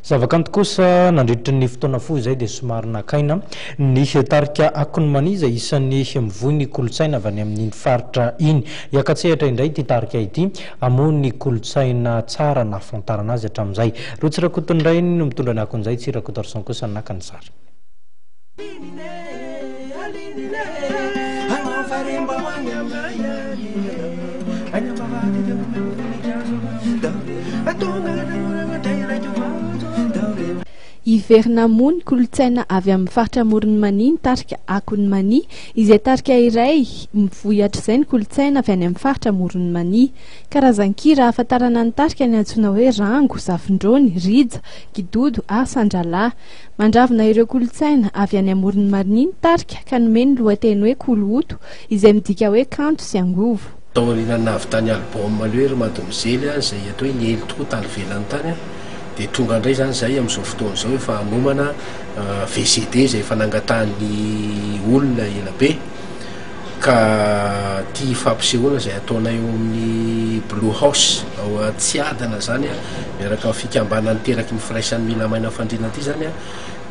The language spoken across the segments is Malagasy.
Zavakanto kosa, nandritry ny fotoana fohy izay dia somary nakaina ny tarika Akon'ny Mania izay isan'ny mivoy ny kolontsaina avy any amin'iny faritra iny. Hiaka-tsehatra indray ity tarika ity hamoha ny kolontsaina tsara nahafantarana azy hatramin'izay. Rotsy Rakotonirainy no mitondra ny akon'izay, Tsiry Rakotoarison kosa naka ny sary. Hiverina hamoha ny kolontsaina avy amin'ny faritra Amoron'i Mania ny tarika Akon'i Mania, izay tarika iray mivoy hatrizay ny kolontsaina avy any amin'ny faritra Amoron'i Mania. Karazan-kira ahafantarana ny tarika ny antsoina hoe rango, zafindrony, rija, kidodo ary sandralahy. Mandravona ireo kolontsaina avy any Amoron'i Mania ny tarika ka nomeny ny lohateny hoe Kolohoto, izay midika hoe kanto sy angovo. Taorian'ny nahavitan'ny album ilay hoe Ry Madomizely izay atao hoe niely tokoa tany ivelany tany dia tonga indray izany izahay amin'izao fotoana izao efa hanomana VCD izay efa nangatahan'ny olona ela be ka ity fampisehoana izay ataonay eo amin'ny Blue House ao Tsiadana izany miaraka amin'ny fikambanan'ny teraky ny firaisan'ny Milamaina Fandriana ity izany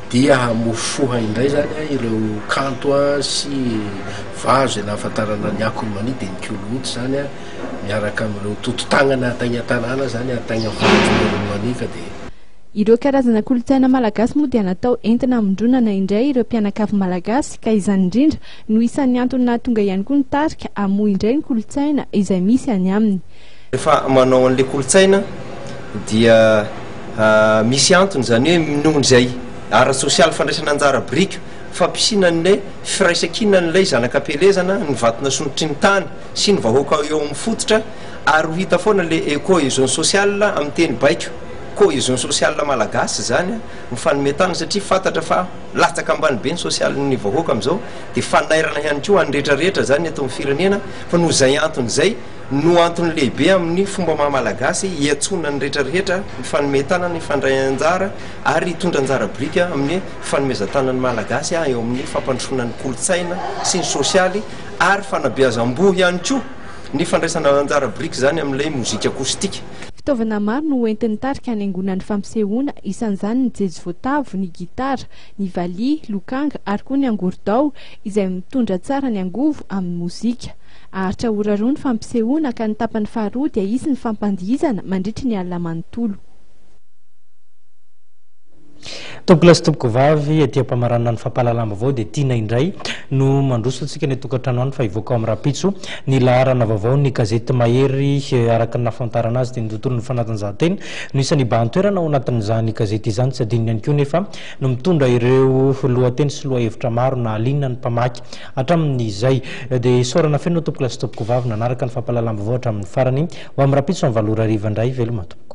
dia hamofoha indray izany ireo kanto sy vazo izay nahafantarana ny akony mania dia ny kolohoto izany miaraka amin'ireo toto-tagnana ataigna tanàna izany ataigna faritry mania ka dia Ireo karazana kolontsaina malagasy moa dia natao entina hamondronana indray ireo mpianakavy malagasy ka izany indrindra no isan'ny antony nahatonga ihany koa ny tarika hamoha indray ny kolontsaina izay misy any aminy. Rehefa manao an'ilay kolontsaina dia misy antony izany hoe noho izay ara-tsosialy fandraisana anjara biriky fampisiana an'ilay firaisankinan'ilay zanak'ampielezana ny vatonasondrotry ny tany sy ny vahoaka eo amin'ny fototra ary ho hita foana ilay cohésion sociale amin'ny teny baiko cohésion sociale malagasy izany mifanome tanana satria fantatra fa latsaka ambany be ny sosialin'ny vahoaka amin'izao dia fanairana ihany koa ho an'ny rehetra rehetra izany eto amin'ny firenena fa noho izay antony izay no antony lehibe amin'ny fomba maha malagasy hiantsoana ny rehetra rehetra hifanome tanana hifandray anjara ary hitondra anjara biriky amin'ny fanomezan-tanana ny malagasy eo amin'ny fampandrosoana ny kolontsaina sy ny sosialy ary fanabeazam-boho ihany koa ny fandraisana anjara biriky izany amin'ilay mozika akostika. Fitaovana maro no hoentin'ny tarika hanaingoana ny fampisehoana, isan'izany ny jejy voatavo, ny gitara, ny valiha, lokanga ary koa ny angorodao izay mitondra tsara ny angovo amin'ny mozika. Haharitra ora roa ny fampisehoana ka ny tapany faharoa dia hisy ny fampandihizana mandritry ny alina manontolo. Tompokolahy sy tompokovavy, ety am-pamaranana ny fampahalalam-baovao dia tiana indray no mandroso antsika any an-tokantrano any fa hivoaka ao amin'ny rahampitso ny laharana vaovao ny gazety Mahery araka ny nahafantarana azy dia ny tontolon'ny fanatanjahantena no isan'ny hibahan-toerana ao anatin'izany gazety izany. Tsy adino ihany koa nefa no mitondra ireo lohateny sy lohahevitra maro nahaliana ny mpamaky hatramin'izay. Dia isaorana feno tompokolahy sy tompokovavy nanaraka ny fampahalalam-baovao hatramin'ny farany. Ho amin'ny rahampitso amin'ny valo ora hariva indray. Veloma tompoko.